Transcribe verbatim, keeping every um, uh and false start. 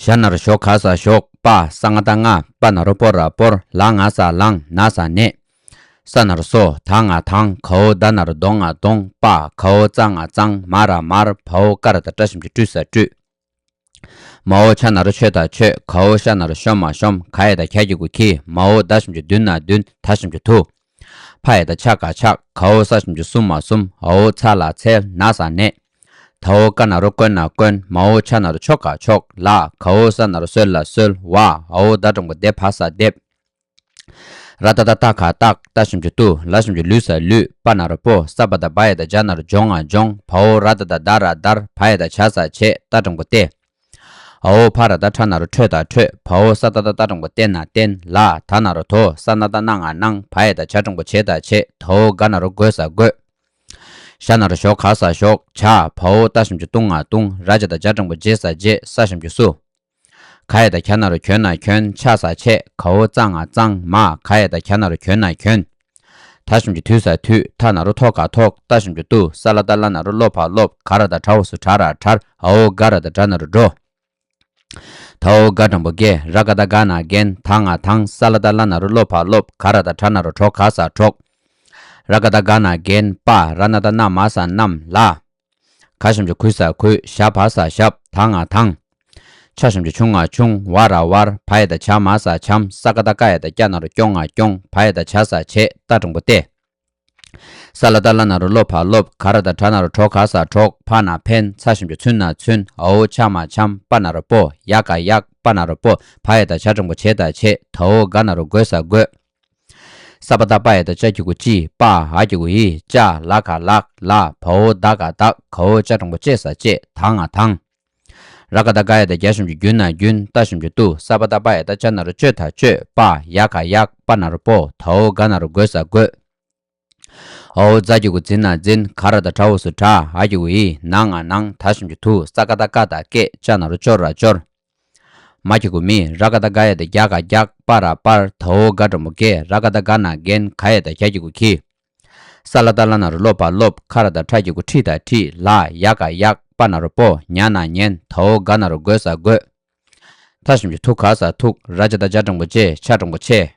ཞ་ན་རོ་ཞོ་ག་ས་ཞོག་པ་ས་ང་བཏགས་སྔ་པ་ན་རོ་པོ་ར་པོར་ལ་ང་ས་ལང་ན་ས་ནས། ས་ན་རོ་སོ་ད་ང་དང་ག་འོག་ད་ན་རོ་དོ་ང་དོང་པ་ག་འོག་ཙ་ང་གཙང་མ་ར་མར་བ་འོག་ཀ་ར་བཏགས་སྐྲ་ཞབས་ཀྱུ་ཀྲུ་ས་ཀྲུས། མ་འོག་ཆ་ན་རོ་ཆོ་ད་ཆོད་ག་འོག་ཤ་ན་རོ་ཤོ་མ་ཤོམ་ག་ཡ་བཏགས་གྱ་གི་གུ་གྱི་མ་འོག་ད་ཞབས་ཀྱུ་དུ་ན་དུན་ད་ཞབས་ཀྱུ་དུ། ཕ་ཡ་བཏགས་ཕྱ་ག་ཕྱག་ག་འོག་ས་ཞབས་ཀྱུ་སུ་མ་སུམ་འ་འོག་ཚ་ལ་ཚལ་ན་ས་ནས། ད་འོག་ཀ་ན་རོ་ཀོ་ན་ཀོན་མ་འོག་ཆ་ན་རོ་ཆོ་ག་ཆོག་ལ་ག་འོག་ས་ན་རོ་སོ་ལ་སོལ་བ་འ་འོག་ད་འགྲེང་བུ་དེ་བ་ས་དེབ། ར་ད་བཏགས་རྟ་ག་རྟགས་ད་ཞབས་ཀྱུ་རྟུ་ལ་ཞབས་ཀྱུ་ལུ་ས་ལུས་པ་ན་རོ་པོ་ས་བ་བཏགས་སྦ་ཡ་བཏགས་སྦྱ་ན་རོ་སྦྱོ་ང་སྦྱོང་བ་འོག་ར་ད་བཏགས་རྡ་ར་རྡར་བ་ཡ་བཏགས་བྱ་ས་བྱས་ཏ་འགྲེང་བུ་ཏེ། འ་འོག་ཕ་ར་བཏགས་ཕྲ་ན་རོ་ཕྲོ་ད་ཕྲོད་བ་འོག་ས་ཏ་བཏགས་སྟ་འགྲེང་བུ་སྟེ་ན་བསྟེན་ལ་ད་ན་རོ་དོ་ས་ན་བཏགས་སྣ་ང་སྣང་བ་ཡ་བཏགས་བྱ་འགྲེང་བུ་བྱེད་ད་བྱེད་ད་འོག་ག་ན་རོ་དགོ་ས་དགོད། ཞ་ན་རོ་ཞོ་ག་ས་ཞོག་བྱ་བ་འོག་ཏ་ཞབས་ཀྱུ་ཏུ་ང་ཏུང་ར་ཇ་བཏགས་རྗ་འགྲེང་བུ་རྗེ་ས་རྗེད་ས་ཞབས་ཀྱུ་སུ། ག་ཡ་བཏགས་གྱ་ན་རོ་གྱོ་ན་གྱོན་ཆ་ས་ཆད་ག་འོག་ཙ་ང་གཙང་མ་ག་ཡ་བཏགས་གྱ་ན་རོ་གྱོ་ན་གྱོན། ད་ཞབས་ཀྱུ་དུ་ས་དུས་ཐ་ན་རོ་ཐོ་ག་ཐོག་ཏ་ཞབས་ཀྱུ་ཏུ་ས་ལ་བཏགས་སླ་ན་རོ་སློ་བ་སློབ་ག་ར་བཏགས་གྲ་འོག་སུ་གྲ་ར་གྲར་འ་འོག་ག་ར་བཏགས་གྲ་ན་རོ་གྲོ། ད་འོག་ག་འགྲེང་བུ་གེ་ར་ག་བཏགས་ག་ན་རྒན་ད་ང་དང་ས་ལ་བཏགས་སླ་ན་རོ་སློ་བ་སློབ་ག་ར་བཏགས་གྲ་ན་རོ་གྲོ་ག་ས་གྲོགས། ར་ག་བཏགས་རྒ་ན་རྒན་པ་ར་ན་བཏགས་རྣ་མ་ས་རྣམས་ལ། ག་ཞབས་ཀྱུ་གུ་ས་གུས་ཞ་བ་ས་ཞབས་ད་ང་དང་། ཆ་ཞབས་ཀྱུ་ཆུ་ང་ཆུང་བ་ར་བར་བ་ཡ་བཏགས་བྱ་མ་ས་བྱམས་ས་ཀ་བཏགས་སྐ་ཡ་བཏགས་སྐྱ་ན་རོ་སྐྱོ་ང་སྐྱོང་བ་ཡ་བཏགས་བྱ་ས་བྱེད་ཏ་འགྲེང་བུ་སྟེ། ས་ལ་བཏགས་སླ་ན་རོ་སློ་བ་སློབ་ག་ར་བཏགས་གྲ་ན་རོ་གྲོ་ག་ས་གྲོགས་ཕ་ན་ཕན་ཚ་ཞབས་ཀྱུ་ཚུ་ན་ཚུན་འ་འོག་ཆ་མ་འཆམ་པ་ན་རོ་པོ་ཡ་ག་ཡག་པ་ན་རོ་པོ་བ་ཡ་བཏགས་བྱ་འགྲེང་བུ་བྱེད་ད་བྱེད་ད་འོག་ག་ན་རོ་དགོ་ས་དགོད། ས་བ་བཏགས་སྦ་ཡ་བཏགས་སྦྱ་གི་གུ་སྦྱི་པ་འ་གི་གུ་འི་སྦྱ་ལ་ག་ལགས་ལ་བ་འོག་ད་ག་བདག་ག་འོག་ཅ་འགྲེང་བུ་ཅེ་ས་ཅེས་ད་ང་དང་། ར་ག་བཏགས་རྒ་ཡ་བཏགས་རྒྱ་ཞབས་ཀྱུ་རྒྱུ་ན་རྒྱུན་ཏ་ཞབས་ཀྱུ་ཏུ་ས་བ་བཏགས་སྦ་ཡ་བཏགས་སྦྱ་ན་རོ་སྦྱོ་ད་སྦྱོད་པ་ཡ་ག་ཡག་པ་ན་རོ་པོ་ད་འོག་ག་ན་རོ་དགོ་ས་དགོད། འ་འོག་ཛ་གི་གུ་ཛི་ན་འཛིན་ག་ར་བཏགས་གྲ་འོག་སུ་གྲ་འ་གི་གུ་འི་ན་ང་ནང་ད་ཞབས་ཀྱུ་དུ་ས་ཀ་བཏགས་སྐ་ད་སྐད་ཅ་ན་རོ་ཅོ་ར་ཅོར། མ་གི་གུ་མི་ར་ག་བཏགས་མག་ཡ་བཏགས་མགྱ་ག་མགྱགས་པ་ར་པར་ད་འོག་མག་འགྲེང་བུ་མགྱེ་ར་ག་བཏགས་མག་ན་མགྱེན་ག་ཡ་བཏགས་གྱ་གི་གུ་གྱི། ས་ལ་བཏགས་སླ་ན་རོ་སློ་བ་སློབ་ཁ་ར་བཏགས་ཁྲ་གི་གུ་ཁྲི་ད་ཁྲིད་ལ་ཡ་ག་ཡག་པ་ན་རོ་པོ་ཉ་ན་ཉན་ད་འོག་ག་ན་རོ་དགོ་ས་དགོད། ཐ་ཞབས་ཀྱུ་ཐུ་ག་ས་ཐུག་ར་ཇ་བཏགས་རྗ་འགྲེང་བུ་རྗེ་ཆ་འགྲེང་བུ་ཆེ།